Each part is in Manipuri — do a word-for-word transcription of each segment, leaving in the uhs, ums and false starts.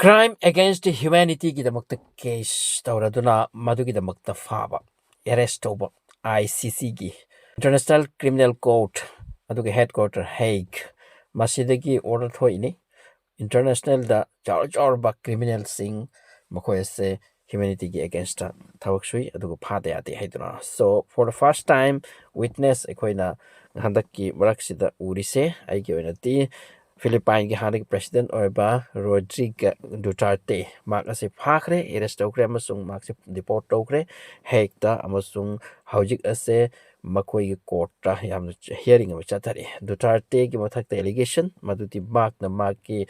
Crime against humanityꯒꯤꯗꯃꯛꯇ case ꯇꯧꯔꯗꯨꯅ ꯃꯗꯨꯒꯤꯗꯃꯛꯇ ꯐꯥꯕ, arrest ꯇꯧꯕ, ICCꯒꯤ, International Criminal Court, ꯑꯗꯨꯒ headquarter Hague, ꯃꯁꯤꯗꯒꯤ order ꯊꯣꯛꯏꯅꯤ꯫ Internationalꯗ ꯆꯥꯎꯔ ꯆꯥꯎꯔꯕ criminalꯁꯤꯡ, ꯃꯈꯣꯏ ꯑꯁꯦ humanityꯒꯤ againstꯇ ꯊꯕꯛ ꯁꯨꯏ, ꯑꯗꯨꯒ ꯐꯥꯗ ꯌꯥꯗꯦ ꯍꯥꯏꯗꯨꯅ꯫ So, for the first time witness ꯑꯩꯈꯣꯏꯅ ꯍꯟꯗꯛꯀꯤ ꯃꯔꯛꯁꯤꯗ ꯎꯔꯤꯁꯦ, ꯑꯩꯒꯤ ꯑꯣꯏꯅꯗꯤ Philippineꯒꯤ ꯍꯥꯟꯅꯒꯤ president ꯑꯣꯏꯕ Rodrigo Duterte, ꯃꯍꯥꯛ ꯑꯁꯤ ꯐꯥꯈ꯭ꯔꯦ, arrest ꯇꯧꯈ꯭ꯔꯦ, ꯑꯃꯁꯨꯡ ꯃꯍꯥꯛꯁꯦ deport ꯇꯧꯈ꯭ꯔꯦ Hagueꯇ, ꯑꯃꯁꯨꯡ ꯍꯧꯖꯤꯛ ꯑꯁꯦ ꯃꯈꯣꯏꯒꯤ courtꯇ ꯌꯥꯝꯅ hearing ꯑꯃ ꯆꯠꯊꯔꯤ꯫ Duterteꯒꯤ ꯃꯊꯛꯇ allegation ꯃꯗꯨꯗꯤ ꯃꯍꯥꯛꯅ ꯃꯍꯥꯛꯀꯤ,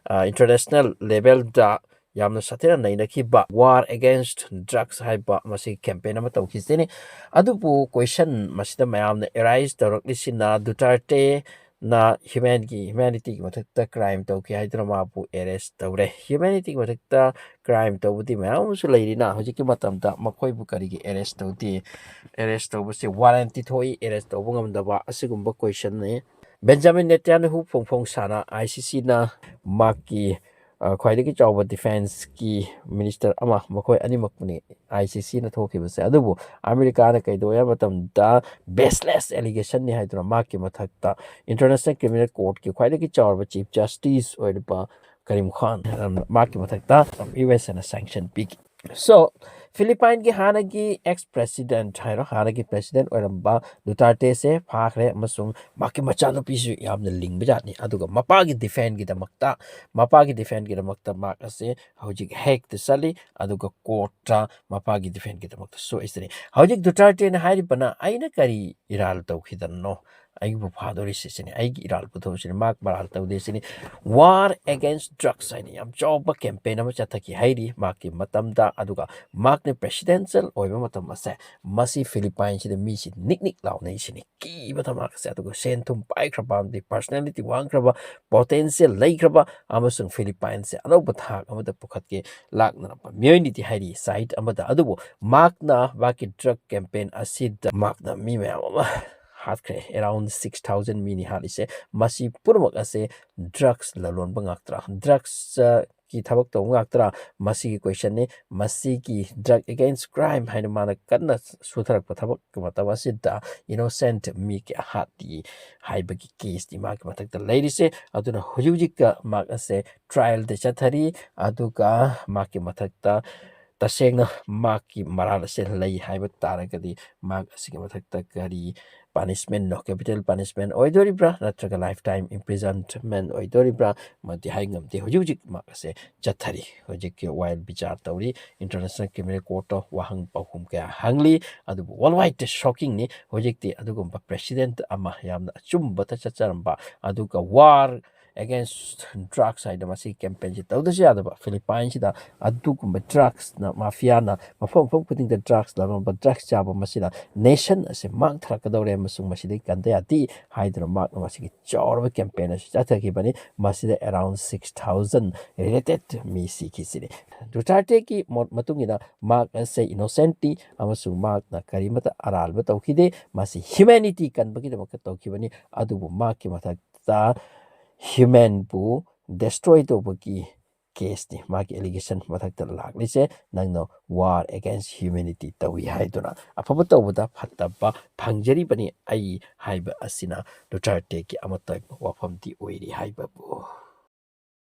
ꯑ, international levelꯗ ꯌꯥꯝꯅ ꯁꯥꯊꯤꯅ ꯅꯩꯅꯈꯤꯕ War Against Drugs ꯍꯥꯏꯕ ꯃꯁꯤ campaign ꯑꯃ ꯇꯧꯈꯤꯁꯤꯅꯤ꯫ ꯑꯗꯨꯕꯨ question ꯃꯁꯤꯗ ꯃꯌꯥꯝꯅ arise ꯇꯧꯔꯛꯂꯤꯁꯤꯅ, Duterteꯅ humanꯒꯤ, humanityꯒꯤ ꯃꯊꯛꯇ crime ꯇꯧꯈꯤ ꯍꯥꯏꯗꯨꯅ ꯃꯥꯕꯨ arrest ꯇꯧꯔꯦ꯫ Humanityꯒꯤ ꯃꯊꯛꯇ crime ꯇꯧꯕꯗꯤ ꯃꯌꯥꯝ ꯑꯃꯁꯨ ꯂꯩꯔꯤꯅ, ꯍꯧꯖꯤꯛꯀꯤ ꯃꯇꯝꯗ ꯃꯈꯣꯏꯕꯨ ꯀꯔꯤꯒꯤ arrest ꯇꯧꯗꯦ? Arrest ꯇꯧꯕꯁꯦ warrant ꯊꯣꯛꯏ, arrest ꯇꯧꯕ ꯉꯝꯗꯕ, ꯑꯁꯤꯒꯨꯝꯕ questionꯅꯤ꯫ Benjamin Netanyahu ꯐꯣꯡ ꯐꯣꯡ ꯁꯥꯅ ICCꯅ ꯃꯍꯥꯛꯀꯤ, ꯑ, ꯈ꯭ꯋꯥꯏꯗꯒꯤ ꯆꯥꯎꯕ defenceꯀꯤ minister ꯑꯃ, ꯃꯈꯣꯏ ꯑꯅꯤꯃꯛꯄꯨꯅꯤ ICCꯅ ꯊꯣꯛꯈꯤꯕꯁꯦ꯫ ꯑꯗꯨꯕꯨ ꯑꯃꯦꯔꯤꯀꯥꯅ ꯀꯩꯗꯧꯋꯦ ꯍꯥꯏꯕ ꯃꯇꯝꯗ baseless allegationꯅꯤ ꯍꯥꯏꯗꯨꯅ ꯃꯍꯥꯛꯀꯤ ꯃꯊꯛꯇ International Criminal Courtꯀꯤ ꯈ꯭ꯋꯥꯏꯗꯒꯤ ꯆꯥꯎꯔꯕ Chief Justice ꯑꯣꯏꯔꯤꯕ ꯀꯔꯤꯝ ꯈꯥꯟ, ꯑ, ꯃꯍꯥꯛꯀꯤ ꯃꯊꯛꯇ USꯅ sanction ꯄꯤꯈꯤ꯫ So, Philippineꯒꯤ ꯍꯥꯟꯅꯒꯤ ex president ꯍꯥꯏꯔꯣ, ꯍꯥꯟꯅꯒꯤ president ꯑꯣꯏꯔꯝꯕ Duterteꯁꯦ ꯐꯥꯈ꯭ꯔꯦ, ꯑꯃꯁꯨꯡ ꯃꯍꯥꯛꯀꯤ ꯃꯆꯥꯅꯨꯄꯤꯁꯨ ꯌꯥꯝꯅ ꯂꯤꯡꯕ ꯖꯥꯠꯅꯤ꯫ ꯑꯗꯨꯒ ꯃꯄꯥꯒꯤ defendꯒꯤꯗꯃꯛꯇ, ꯃꯄꯥꯒꯤ defendꯒꯤꯗꯃꯛꯇ ꯃꯍꯥꯛ ꯑꯁꯦ ꯍꯧꯖꯤꯛ Hagueꯇ ꯆꯠꯂꯤ, ꯑꯗꯨꯒ courtꯇ ꯃꯄꯥꯒꯤ defendꯒꯤꯗꯃꯛꯇ ꯁꯣꯛꯏꯁꯤꯅꯤ꯫ ꯍꯧꯖꯤꯛ Duterteꯅ ꯍꯥꯏꯔꯤꯕꯅ, "ꯑꯩꯅ ꯀꯔꯤ ꯏꯔꯥꯜ ꯇꯧꯈꯤꯗꯅꯣ? ꯑꯩꯕꯨ ꯐꯥꯗꯣꯔꯤꯁꯦ ꯁꯤꯅꯤ, ꯑꯩꯒꯤ ꯏꯔꯥꯜ ꯄꯨꯊꯣꯛꯁꯤꯅꯤ, ꯃꯍꯥꯛ ꯃꯔꯥꯜ ꯇꯧꯗꯦ ꯁꯤꯅꯤ"꯫ War Against Drugs ꯍꯥꯏꯅ ꯌꯥꯝ ꯆꯥꯎꯕ campaign ꯑꯃ ꯆꯠꯊꯈꯤ ꯍꯥꯏꯔꯤ ꯃꯍꯥꯛꯀꯤ ꯃꯇꯝꯗ, ꯑꯗꯨꯒ ꯃꯍꯥꯛꯅ presidential ꯑꯣꯏꯕ ꯃꯇꯝ ꯑꯁꯦ, ꯃꯁꯤ Philippineꯁꯤꯗ ꯃꯤꯁꯤ ꯅꯤꯛ ꯅꯤꯛ ꯂꯥꯎꯅꯩꯁꯤꯅꯤ, ꯀꯤꯕ ꯊꯃꯥꯛꯁꯦ꯫ ꯑꯗꯨꯒ ꯁꯦꯟ ꯊꯨꯝ ꯄꯥꯏꯈ꯭ꯔꯕ ꯑꯃꯗꯤ personality ꯋꯥꯡꯈ꯭ꯔꯕ, potential ꯂꯩꯈ꯭ꯔꯕ, ꯑꯃꯁꯨꯡ Philippineꯁꯦ ꯑꯅꯧꯕ ꯊꯥꯛ ꯑꯃꯗ ꯄꯨꯈꯠꯀꯦ ꯂꯥꯛꯅꯔꯛꯄ ꯃꯤꯑꯣꯏꯅꯤꯗꯤ ꯍꯥꯏꯔꯤ side ꯑꯃꯗ꯫ ꯑꯗꯨꯕꯨ ꯃꯍꯥꯛꯅ ꯃꯍꯥꯛꯀꯤ drug campaign ꯑꯁꯤꯗ ꯃꯍꯥꯛꯅ ꯃꯤ ꯃꯌꯥꯝ ꯑꯃ ꯍꯥꯠꯈ꯭ꯔꯦ꯫ Around six thousand ꯃꯤꯅꯤ ꯍꯥꯠꯂꯤꯁꯦ꯫ ꯃꯁꯤ ꯄꯨꯝꯅꯃꯛ ꯑꯁꯦ drugs ꯂꯂꯣꯟꯕ ꯉꯥꯛꯇ꯭ꯔꯥ? Drugs, ꯑ, ꯀꯤ ꯊꯕꯛ ꯇꯧꯕ ꯉꯥꯛꯇ꯭ꯔꯥ? ꯃꯁꯤꯒꯤ question ꯅꯤ꯫ ꯃꯁꯤꯒꯤ drug against crime ꯍꯥꯏꯅ ꯃꯥꯅ ꯀꯟꯅ ꯁꯨꯊꯔꯛꯄ ꯊꯕꯛꯀꯤ ꯃꯇꯝ ꯑꯁꯤꯗ innocent ꯃꯤ ꯀꯌꯥ ꯍꯥꯠꯂꯤ ꯍꯥꯏꯕꯒꯤ case ꯅꯤ ꯃꯥꯒꯤ ꯃꯊꯛꯇ ꯂꯩꯔꯤꯁꯦ꯫ ꯑꯗꯨꯅ ꯍꯧꯖꯤꯛ ꯍꯧꯖꯤꯛꯇ ꯃꯍꯥꯛ ꯑꯁꯦ trial ꯗ ꯆꯠꯊꯔꯤ꯫ ꯑꯗꯨꯒ ꯃꯍꯥꯛꯀꯤ ꯃꯊꯛꯇ ꯇꯁꯦꯡꯅ ꯃꯍꯥꯛꯀꯤ ꯃꯔꯥꯜ ꯑꯁꯦ ꯂꯩ ꯍꯥꯏꯕ ꯇꯥꯔꯒꯗꯤ ꯃꯍꯥꯛ ꯑꯁꯤꯒꯤ ꯃꯊꯛꯇ ꯀꯔꯤ punishment ꯅꯣ, capital punishment ꯑꯣꯏꯗꯣꯔꯤꯕ꯭ꯔꯥ ꯅꯠꯇ꯭ꯔꯒ life time imprisonment ꯑꯣꯏꯗꯣꯔꯤꯕ꯭ꯔꯥ, ꯃꯗꯨꯗꯤ ꯍꯥꯏ ꯉꯝꯗꯦ꯫ ꯍꯧꯖꯤꯛ ꯍꯧꯖꯤꯛ ꯃꯍꯥꯛ ꯑꯁꯦ ꯆꯠꯊꯔꯤ꯫ ꯍꯧꯖꯤꯛꯀꯤ while ꯕꯤꯆꯥꯔ ꯇꯧꯔꯤ꯫ International Criminal Court ꯇ ꯋꯥꯍꯪ ꯄꯥꯎꯈꯨꯝ ꯀꯌꯥ ꯍꯪꯂꯤ꯫ ꯑꯗꯨꯕꯨ world wide ꯇ shocking ꯅꯤ꯫ ꯍꯧꯖꯤꯛꯇꯤ ꯑꯗꯨꯒꯨꯝꯕ precedent ꯑꯃ, ꯌꯥꯝꯅ ꯑꯆꯨꯝꯕꯗ ꯆꯠꯆꯔꯝꯕ, ꯑꯗꯨꯒ war against drugs ꯍꯥꯏꯅ ꯃꯁꯤꯒꯤ campaign ꯁꯤ ꯇꯧꯗꯁꯨ ꯌꯥꯗꯕ ꯐꯤꯂꯤꯄꯥꯏꯟꯁꯤꯗ ꯑꯗꯨꯒꯨꯝꯕ drugs ꯅ, mafia ꯅ ꯃꯐꯝ ꯃꯐꯝ ꯈꯨꯗꯤꯡꯗ drugs ꯂꯂꯣꯟꯕ, drugs ꯆꯥꯕ ꯃꯁꯤꯅ nation ꯑꯁꯤ ꯃꯥꯡꯊꯔꯛꯀꯗꯧꯔꯦ ꯑꯃꯁꯨꯡ ꯃꯁꯤꯗꯒꯤ ꯀꯟꯗ ꯌꯥꯗꯦ ꯍꯥꯏꯗꯨꯅ ꯃꯍꯥꯛꯅ ꯃꯁꯤꯒꯤ ꯆꯥꯎꯔꯕ campaign ꯑꯁꯤ ꯆꯠꯊꯈꯤꯕꯅꯤ꯫ ꯃꯁꯤꯗ around six thousand related ꯃꯤ ꯁꯤꯈꯤꯁꯤꯅꯤ꯫ ꯗꯨꯇꯥꯔꯇꯦꯒꯤ ꯃꯣꯠ ꯃꯇꯨꯡ ꯏꯟꯅ ꯃꯍꯥꯛ ꯑꯁꯦ innocent ꯅꯤ ꯑꯃꯁꯨꯡ ꯃꯍꯥꯛꯅ ꯀꯔꯤꯃꯠꯇ ꯑꯔꯥꯟꯕ ꯇꯧꯈꯤꯗꯦ꯫ ꯃꯁꯤ humanity ꯀꯟꯕꯒꯤꯗꯃꯛꯇ ꯇꯧꯈꯤꯕꯅꯤ꯫ ꯑꯗꯨꯕꯨ ꯃꯍꯥꯛꯀꯤ ꯃꯊꯛꯇ human ꯕꯨ destroy ꯇꯧꯕꯒꯤ case ꯅꯤ ꯃꯥꯒꯤ allegation ꯃꯊꯛꯇ ꯂꯥꯛꯂꯤꯁꯦ꯫ ꯅꯪꯅ war against humanity ꯇꯧꯏ ꯍꯥꯏꯗꯨꯅ, ꯑꯐꯕ ꯇꯧꯕꯗ ꯐꯠꯇꯕ ꯐꯪꯖꯔꯤꯕꯅꯤ ꯑꯩ ꯍꯥꯏꯕ ꯑꯁꯤꯅ ꯗꯨꯇꯥꯔꯇꯦꯒꯤ ꯑꯃꯠꯇ ꯋꯥꯐꯝꯗꯤ ꯑꯣꯏꯔꯤ ꯍꯥꯏꯕꯕꯨ꯫